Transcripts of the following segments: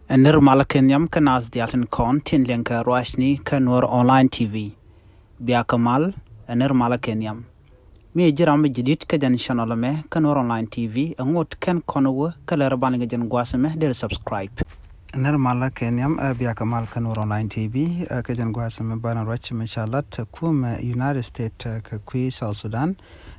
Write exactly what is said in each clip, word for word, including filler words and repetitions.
Ɛ nir malä kɛ nhiam kä naath diaal tin kɔn tin liɛŋ kɛ ruacni kä Nuɔr Online T V. Biakä mal, ɛ nir malä kɛ nhiam. Mi ji̱ ram mi jadid kä jɛn channel mɛ kä Nuɔr Online T V, ɛ ŋot kɛn kɔn wä kä lɛr ban liŋ jɛn gua̱a̱th mɛ deri subscribe. Ɛ nir malä kɛ nhiam, ɛ biakä mal kä Nuɔr Online T V, ɛ kä jɛn gua̱a̱th mɛ ban ruac mi ca lat kumɛ United States, ɛ kɛ kui̱ South Sudan.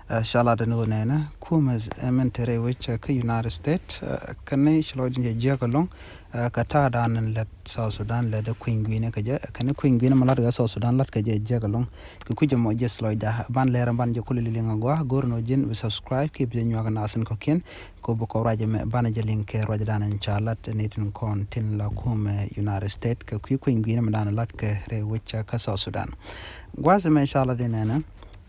Ɛ ca lat ni wä nɛnɛ kumɛ, ɛ mɛn te rɛy wec, ɛ kä United States, ɛ kɛn ni ci lɔcdɛ jɛ jiäk ɛlɔ̱ŋ, ɛ kɛ ta̱a̱ dan in lät South Sudan lät ɛ kui̱ny gui̱ni kɛ jɛ, ɛ kɛn ni kui̱ny gui̱ni mi lat kɛ South Sudan lat kɛ jɛ jiäk ɛlɔ̱ŋ. Kɛ kui̱ jɛ mɔ jɛ ci lɔcdɛ ban lɛr ban jɛ kulɛ liŋ agua, go̱r ni wä ji̱n bi subscribe, kiɛ bi jɛ nyuak nath in kɔ̱kiɛn, kɛ bi kɔ ruac mɛ ban jɛ liŋ kɛ ruac dan in ca lat ni tin kɔn tin la kumɛ United States kɛ kui̱ kui̱ny gui̱ni mi dan lat kɛ rɛy wec, ɛ kä South Sudan. Gua̱a̱th mɛ ca lat di nɛnɛ,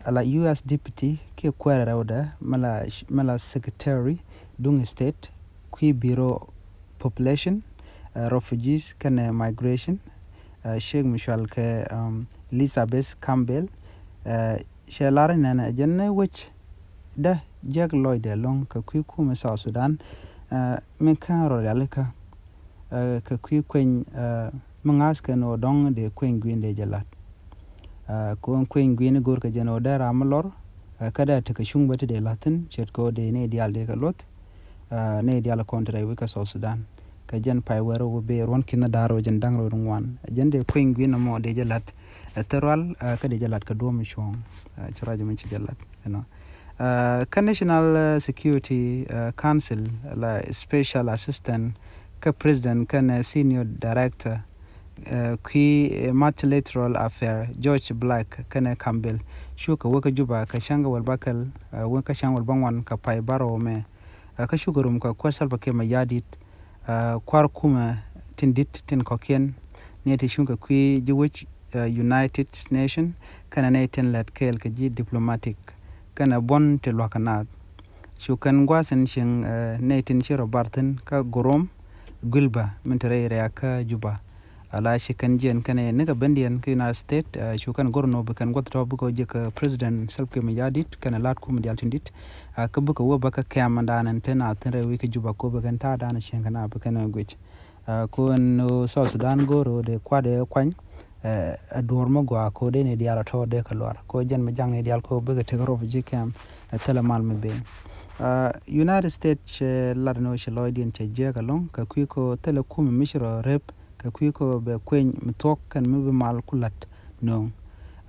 ala U S Deputy kiɛ kuɛɛrɛ rɛwdɛ, mɛ la, mɛ la Secretary duŋ State, kui̱ Bureau Population, ɛ Refugees kɛnɛ Migration, ɛ Sheikh Michal kɛ, um, Elizabeth Campbell, ɛ cɛ lar nɛnɛ jɛn ni wec dä jiäk lɔcdɛ ɛlɔ̱ŋ kɛ kui̱ kumɛ South Sudan, ɛ mi kɛn rɔ rialikä, ɛ kɛ kui̱ kueny, ɛ mi ŋa̱th kɛn ɣöö dɔ̱ŋ dee kueny gui̱n dee jɛ la̱t. Ɛ kɛ ɣöö kueny gui̱n go̱r kɛ jɛn ɣöö dee ram mi lɔr, ɛ kä dee tekɛ cuŋ bä ti dee la̱thi̱n, ce̱tkɛ ɣöö dee nɛy diaal dee kɛ luɔth, ɛ nɛy diaal kɔn te rɛy wec kä South Sudan. Kɛ jɛn pay wɛr wä bee ruɔ̱n ki̱n da̱r wä jɛn da̱ŋ rɛw ŋuan. Ɛ jɛn dee kueny gui̱n ɛmɔ dee jɛ la̱t, ɛ thil rual, ɛ kä dee jɛ la̱t kɛ duɔ̱ɔ̱m cuɔ̱ɔ̱ŋ. Ɛ ci ruac mi ci jɛ la̱t, you know. Ɛ kä National, ɛ Security, ɛ Council la Special Assistant kä President kɛnɛ Senior Director, ɛ kui̱, ɛ Multilateral Affair George Black kɛnɛ Campbell cukɛ wä kä Juba kɛ cäŋ kɛ wäl bäkɛl, ɛ wä kä cäŋ wäl bäŋuan kɛ pay bärɔw mɛ. Ɛ kä cukɛ rum kɛ kuäär Salva Kiir Mayardit, ɛ kua̱r kumɛ tin di̱t tin kɔ̱kiɛn, ni ti cuŋ kɛ kui̱ ji̱ wec, ɛ United Nation kɛnɛ nɛy tin lät kɛɛl kɛ ji̱ diplomatic kɛnɛ buɔ̱n ti lua̱k kɛ naath. Cu kɛn gua̱a̱th in cieŋ, ɛ nɛy tin ci rɔ bar thi̱n kä go̱r rom guil bä min te rɛy rɛ̈ɛ̈k kä Juba. Ala ci kɛn jiɛn kɛnɛ nikɛ bendiɛn kä United States, ɛ cu kɛn go̱r nɔ bi kɛn gua̱th tɔ bikɛ ji̱ kɛ President Salva Kiir Mayardit kɛnɛ la̱t kumɛ diaal tin di̱t. Ɛ kä bikɛ wä bä kä kɛm dan in te naath thi̱n rɛy wec kä Juba ko bi kɛn ta̱a̱ dan cieŋ kɛ na bi kɛn guic. Ɛ ko ɛn ɣöö South Sudan go̱r ɣöö dee kuat dee kuany, ɛ duɔ̱ɔ̱r mi gɔaa ko dee ni diaal tɔ dee kɛ luar ko jɛn mi jaŋ ni diaal ko bikɛ tek refugee camp, ɛ thilɛ mal mi ben. Ɛ United States cɛ lat ni ɣöö cɛ lɔcdiɛn cɛ jiɛk ɛlɔ̱ŋ kɛ kui̱ ko thilɛ kumɛ mi ci rɔ rep kɛ kui̱ ko bɛ kueny mi thuɔ̱k kɛn mi bi mal ku la̱t nööŋ.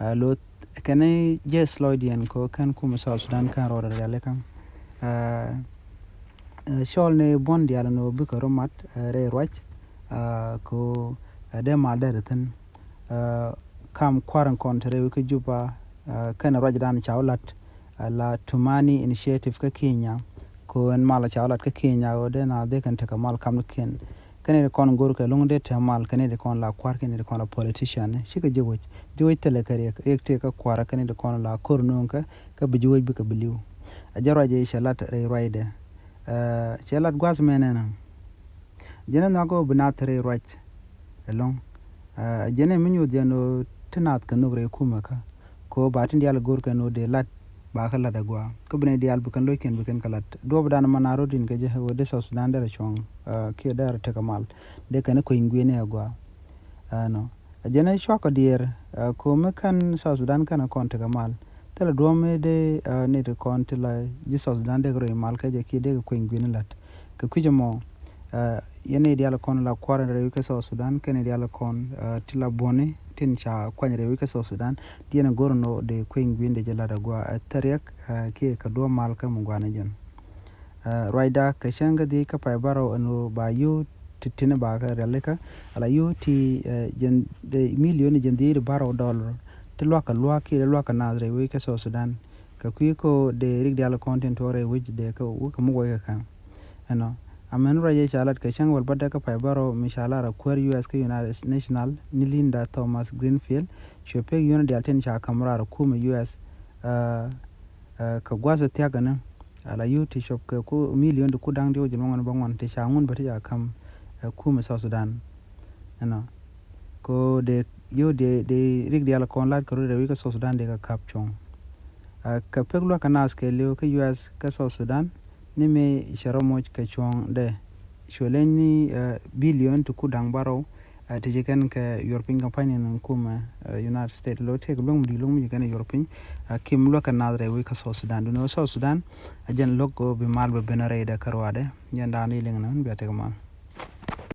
Ɛ lo̱th kɛn jɛ ci lɔcdiɛn ko kɛn kumɛ South Sudan kɛn rɔɔdɛ rialikä. Ɛ cɔl ni buɔ̱n diaal ni ɣöö bikɛ rɔ mat, ɛ rɛy ruac, ɛ ko, ɛ dee mal dee ri thi̱n. Ɛ kam kua̱r in kɔn te rɛy wec kä Juba, ɛ kɛnɛ ruac dan ca wä la̱t, ɛ la Tumani Initiative kä Kenya. Ko ɛn mal ca wä la̱t kä Kenya ɣöö dee na dee kɛn tekɛ mal kam ni kiɛn. Kɛn ni di kɔn go̱r kɛ luŋ dee te mal kɛn ni di kɔn la kua̱r kɛn ni di kɔn la politician. Cikɛ ji̱ wec, ji̱ wec thilɛ kɛ riɛk, riɛk tëë kä kua̱r kɛn ni di kɔn la ko̱r no̱o̱ŋ kä, kä bi ji̱ wec bikɛ bi li̱w. Ɛ jɛ ruac ɛ cɛ lat rɛy ruacdɛ. Ɛ cɛ lat gua̱a̱th mɛn ɛn ɛ jɛn ɛ nhɔak ɣöö bi naath te rɛy ruac ɛlɔ̱ŋ. Ɛ jɛn ɛ mi nyuuth jɛn ɣöö ti naath kɛ nhök rɛy kumɛ kä. Ko ba tin diaal go̱r kɛn ɣöö dee lat ba kä lat agua. Kä bi nɛy diaal bi kɛn lo̱c kɛn bi kɛn kɛ lat. Duɔ̱ɔ̱p dan ma na rot in kɛ jɛ ɣöö dee South Sudan derɛ cuɔ̱ŋ, ɛ kiɛ derɛ tekɛ mal. Dee kɛn kueny gui̱ni agua. Ɛnɔ. Ɛ jɛn ɛ cuakɔ diɛɛr, ɛ ko mi kɛn South Sudan kɛn kɔn tekɛ mal. Thilɛ duɔ̱ɔ̱m mi dee, ɛ ni ti kɔn ti la ji̱ South Sudan dee kɛ rɔy mal kɛ jɛ kiɛ dee kɛ kueny gui̱ni lat. Kɛ kui̱c ɛmɔ, ɛ yɛn ni diaal kɔn la kua̱r rɛy wec kä South Sudan kɛn ni diaal kɔn, ɛ ti la buɔ̱ni tin ca kuany rɛy wec kä South Sudan. Diɛn ɛ go̱r nɔ dee kueny gui̱ni dee jɛ lat agua, ɛ thil riɛk, ɛ kiɛ kɛ duɔ̱ɔ̱m mal kä mi gua̱ni jɛn. Ɛ ruacda kɛ cäŋ kä dhiec kä pay bärɔw ɛn ɣöö ba yio̱w ti tin ba kä rialikä, ala yio̱w ti, ɛ jɛn, dee milioni jɛn dhiec bärɔw dɔlɔr ti luakä luaak kiɛ dee luakä naath rɛy wec kä South Sudan. Kɛ kui̱ ko dee rik diaal kɔn tin tuɔɔk rɛy wec dee kä wek kɛ mi wec kɛ kɛn. Ɛnɔ. Amɛn ruac ɛ ca lat kɛ cäŋ wäl bädɛ kä pay bärɔw mi ca lar a kuäär U S kä United National ni Linda Thomas Greenfield. Cuɛ pek yio̱w diaal tin ca ka̱m raar kumɛ U S, ɛ, ɛ kɛ gua̱th ɛ thia̱k ɛnɛ. Ala yio̱w ti cuɔp kɛ ku milioni ti ku da̱ŋ diɔ̱k ji̱n bäŋuan bäŋuan ti ca ŋun bä ti ca ka̱m, ɛ kumɛ South Sudan. Ɛnɔ. Ko dee yio̱w dee, dee rik diaal kɔn lat kɛ rut rɛy wec kä South Sudan dee kɛ ka̱p cuɔ̱ŋ. Ɛ kɛ pek luäk kɛ naath kɛɛliw kä U S kä South Sudan ni mëë cɛ rɔ moc kɛ cuɔ̱ŋdɛ. Cuɛ leny ni billion ti ku da̱ŋ bärɔw ti ci kɛn kɛ yuɔr piny kɛ pa̱ny ni kumɛ United States. Lo tëëk luäŋ mi di luäŋ mi ci kɛn yuɔr piny, kim luäk kɛ naath rɛy wec kä South Sudan. Duni wä South Sudan a jɛn lo̱k bi mal bɛ ben rɛy dɛ kä ruaadɛ. Jɛn da̱a̱n di liŋ ni wun bia tek mal.